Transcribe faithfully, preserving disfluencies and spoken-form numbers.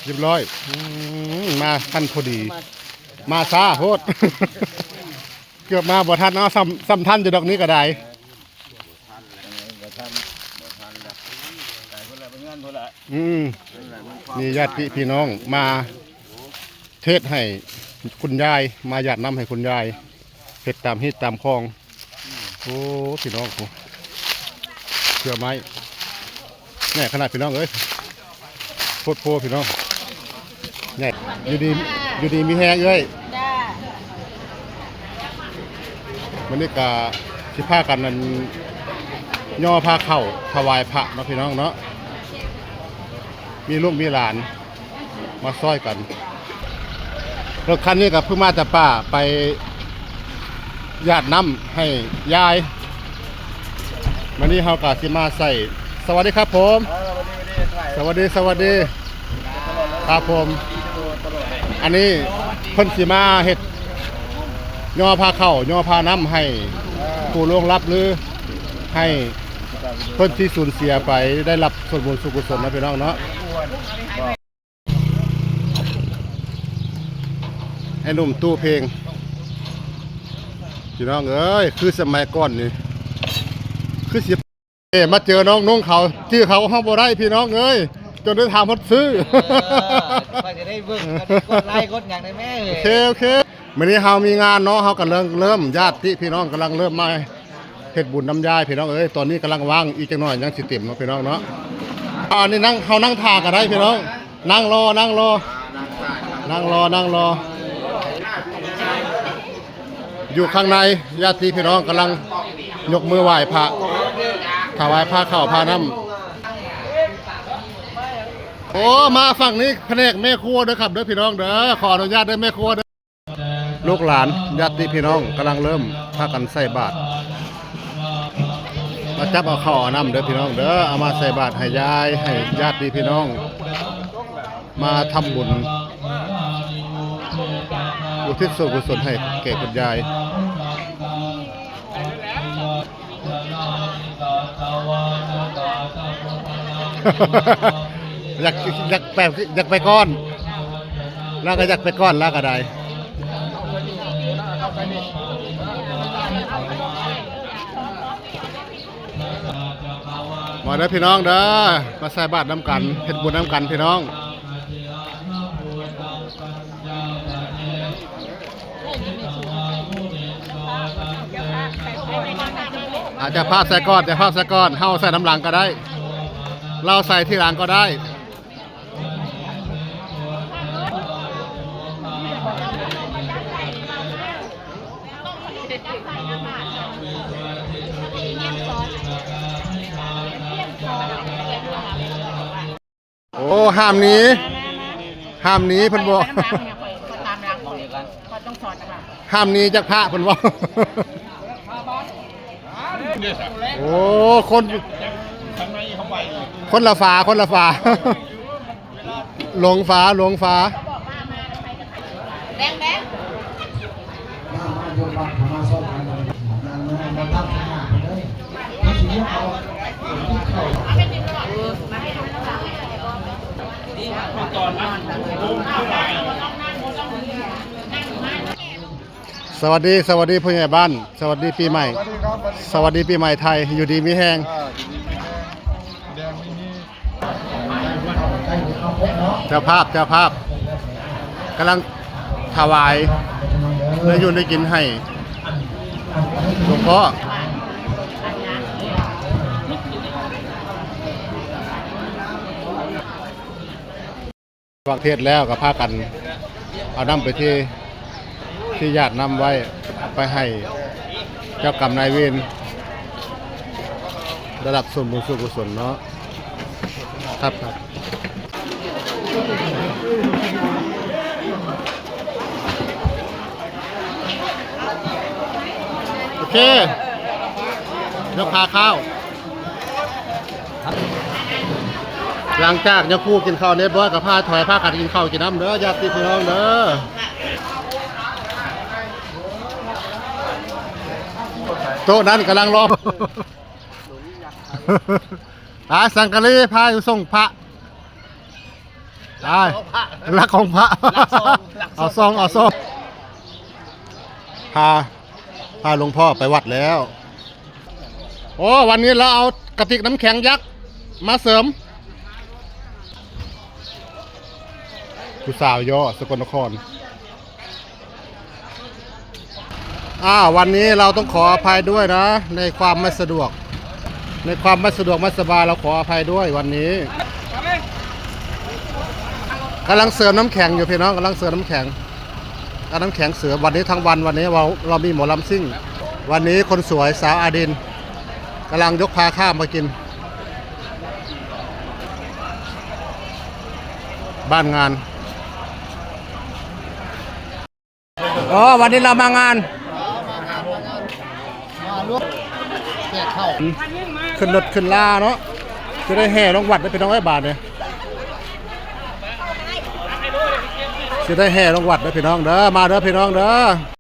เรียบร้อย อืม มาทันพอดี มาช้าโพด เกือบมาบ่ทันเนาะ ซ้ำ ซ้ำทันอยู่ดอกนี้ก็ได้ อืม มีญาติพี่น้องมาเทศน์ให้คุณยาย มาหยาดน้ำให้คุณยาย เฮ็ดตามฮีตตามคอง โอ้ พี่น้อง โอ้ เครือไม้ แน่ขนาดพี่น้องเอ้ย โพดโพพี่น้อง แน่ อยู่ดี อยู่ดีมีแฮงเอ้ย จ้า มื้อนี้ก็สิพากันนั่น ย่อผ้าข้าวถวายพระเนาะพี่น้องเนาะ มีลูกมีหลาน มาซ่อยกัน รถคันนี้ก็เพิ่งมาแต่ป่าไปหยาดน้ำให้ยาย มื้อนี้เฮาก็สิมาใส่ สวัสดีครับผม เออ สวัสดี สวัสดี สวัสดี ครับผม อันนี้เพิ่นสิมาเฮ็ด ย่อผ้าข้าว ย่อผ้าน้ำให้ผู้ล่วงลับหรือให้เพิ่นที่สูญเสียไปได้รับส่วนบุญส่วนกุศลนะพี่น้องเนาะ ไอ้หนุ่มตู้เพลง พี่น้องเอ้ย คือสมัยก่อนนี่ คือสิ เอ้ มาเจอน้องนุ่งเขา ชื่อเขาเฮาบ่ได้พี่น้องเอ้ย จนได้ถามฮอดชื่อ เออ ค่อยจะได้เบิ่ง กดไลค์กดหยังได้แม่เอ้ย โอเค โอเค มื้อนี้เฮามีงานเนาะ เฮากำลังเริ่ม ญาติพี่น้องกำลังเริ่มมาเฮ็ดบุญนำยายพี่น้องเอ้ย ตอนนี้กำลังว่าง อีกจักหน่อยยังสิเต็มเนาะพี่น้องเนาะ อันนี้นั่ง เฮานั่งท่าก็ได้พี่น้อง นั่งรอ นั่งรอ นั่งรอ นั่งรอ อยู่ข้างใน ญาติพี่น้องกำลังยกมือไหว้พระ ถวายผ้าข้าวผ้าน้ำ โอ้ มาฝั่งนี้แผนกแม่ครัวเด้อครับเด้อพี่น้องเด้อ ขออนุญาตเด้อแม่ครัวเด้อ ลูกหลานญาติพี่น้องกำลังเริ่มพากันใส่บาตร มาจับเอาข้าวเอาน้ำเด้อพี่น้องเด้อ เอามาใส่บาตรให้ยาย ให้ญาติพี่น้อง มาทำบุญ อุทิศส่วนกุศลให้แก่คุณยาย อยาก อยากไป อยากไปก่อน แล้วก็อยากไปก่อนแล้วก็ได้ มาเด้อพี่น้องเด้อ มาใส่บาตรนำกัน เฮ็ดบุญนำกันพี่น้อง อาจจะพลาดใส่ก่อน จะพลาดใส่ก่อน เฮาใส่น้ำหลังก็ได้ เราใส่ทีหลังก็ได้ โอ้ ห้ามหนี ห้ามหนีเพิ่นบอก ไปข้างหลังเนี่ย ข้อย ข้อยตามหลัง ข้อย ข้อยต้องสอนนะคะ ห้ามหนีจากพระเพิ่นบอก โอ้ คน คนละฝา คนละฝา หลงฝา หลงฝา แดงแดง สวัสดี สวัสดีผู้ใหญ่บ้าน สวัสดีปีใหม่ สวัสดีครับ สวัสดีปีใหม่ไทย อยู่ดีมีแฮง อ่า อยู่ดีมีแฮง แดงมี เจ้าภาพ เจ้าภาพกำลังถวายเนื้ออยู่ได้กินให้หลวงพ่อ ฟังเทศน์แล้วก็พากันเอาน้ำไปที่ ที่ญาติน้ำไว้ ไปให้เจ้ากรรมนายเวร ระดับส่วนบุญส่วนกุศลเนาะ ครับ ครับ โอเค เดี๋ยวพาข้าว หลังจากยาคูกินข้าวเรียบร้อยก็พาถอยพากันกินข้าวกินน้ำเด้อ ญาติพี่น้องเด้อ โต๊ะนั้นกำลังรอ อาสังกะรีพาอยู่ส่งพระ ได้ ลักของพระ ลักของพระ ลักซอง เอาซอง เอาซอง พา พาหลวงพ่อไปวัดแล้ว โอ้ วันนี้เราเอากระติกน้ำแข็งยักษ์มาเสริม ผู้สาวย่อสกลนคร อ่า วันนี้เราต้องขออภัยด้วยนะ ในความไม่สะดวก ในความไม่สะดวกไม่สบาย เราขออภัยด้วยวันนี้ กำลังเสริมน้ำแข็งอยู่พี่น้อง กำลังเสริมน้ำแข็ง เอาน้ำแข็งเสริมวันนี้ทั้งวัน วันนี้เรา เรามีหมอลำซิ่ง วันนี้คนสวยสาวอาดินกำลังยกพาข้าวมากิน บ้านงาน อ๋อ วันนี้เรามางาน มาร่วมแจกข้าว ขึ้นรถขึ้นลาเนาะ จะได้แห่ลงวัดได้พี่น้องเอ้ย บาทเนี่ย จะได้แห่ลงวัดได้พี่น้องเด้อ มาเด้อพี่น้องเด้อ